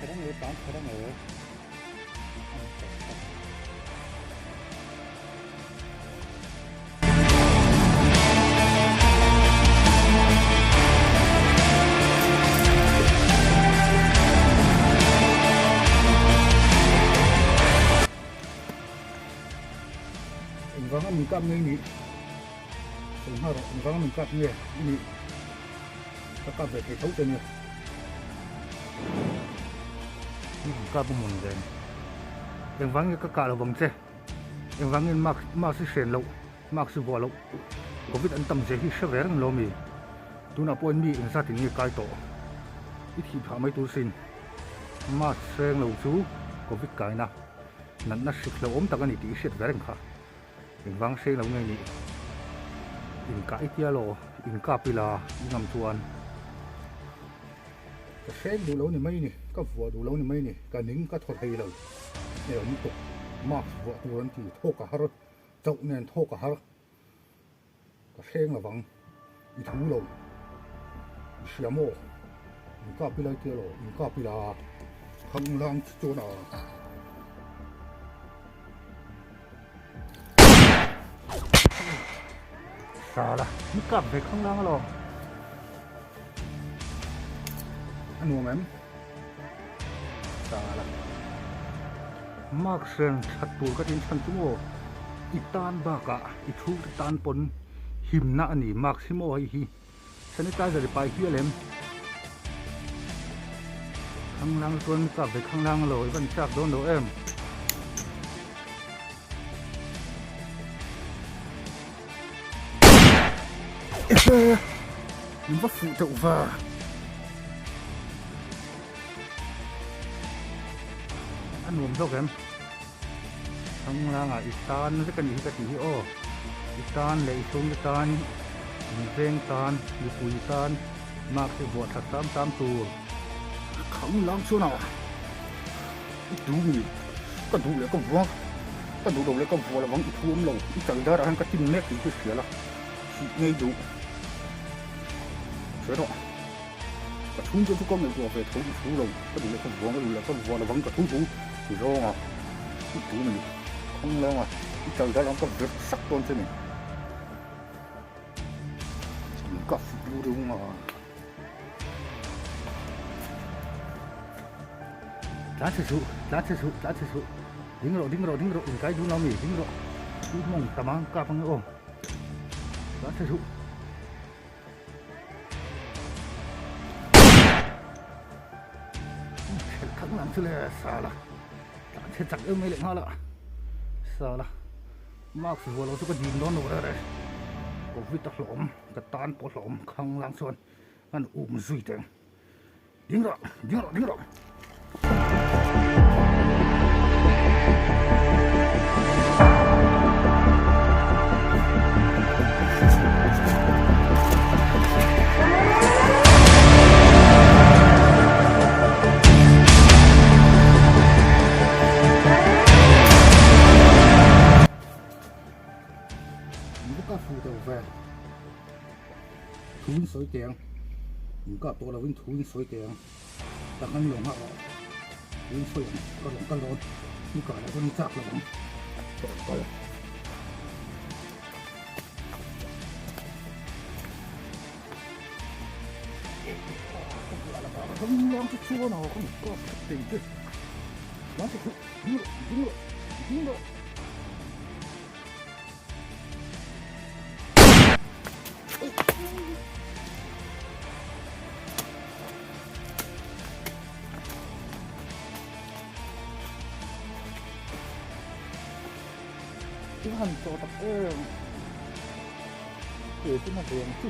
kher ange, tlan kher ange. An tak tak. Engvanga min kap nge i nih? Sawi nghal rawh, engvanga min kap nge i nih? Ka kap ve thei tho che nia. Min kap a mawn ven. Engvang nge ka kah lo vang che? Engvang nge mask mask hi hren loh, mask hi vuah loh? Covid an tam zia hi hre ve reng lo mi? Tunah pawhin mi engzat in nge kai tawh? I thih phah mai tur sin. Mask hreng lo chu Covid kaina natna hrik hlauhawm tak a ni tih i hriat ve reng kha. Engvang hreng lo nge nih? Inkah i tia law, inkap ila i ngam chuan. Ka hreng duh lo ni mai ni, ka vuah duh lo ni mai ni, ka ning ka thaw thei lo. Hei awm tuk, mask vuah tur an ti, thawk a har, chauh nen thawk a har. Ka hreng lovang, i thu lo, i hria maw? Inkap ila i tia law, inkap ila khanglang chu chuan a. Sala, ni kap ve khanglang alaw. A nuam em? Sala. Mark hren that tur ka tin chhan chu maw? I tan bakah i chhungte tan pawn himna a ni. Mark hi maw hei hi sanitizer i pai hial em? Khanglang chuan ni kap ve khanglang alaw i van chak dawn lo em? Ehe! Min va fuh deuh va. A nuam zawk em? Thanglangah i tan vek a nih hi ka tih hi aw. I tan leh i chhungte tan, in veng tan, mipui tan mask hi vuah that tam tam tur. Khanglang chuan a i tu mi ka duh leh ka vuah ka duh lo leh ka vuah lovang i thu awm lo i chal darah hian ka tin mek tih chu hria la thih ngei duh hre rawh ka chhung te chu ka ngaihtuah ve tho i thu lo ka duh leh ka vuah ka duh leh ka vuah lovang ka thu thu ti zawng a i tu mi khawng lawng a i chal darah hian ka vir sak dawn che ni ka fuh lu deuh a. Tlan chhe suh, tlan chhe suh, tlan chhe suh. Ding rawh, ding rawh, ding rawh, inkai dun lo mi, ding rawh. I mawng tam ang kap ang e aw. Tlan chhe suh. Khelh thak lang chu le sala. Tlan chhe chak em mai leh nghal a. Sala. Mask vuah lo chu ka dim dawn lo rere. Covid a hlawm, ka tan pawh hlawm khang lang chuan. An um zui teng. Ding rawh, ding rawh, ding rawh. Ka fu deuh vel. Thu in sawi teh ang, in kah tawh lovin thu in sawi teh ang, tak an lo nghah rawh, thu in sawi ang, ka rawn kal dawn, i kah lah chuan i chak lo ang, ka rawn kal. I han chawh tak em? Ke chu na ve ang chu.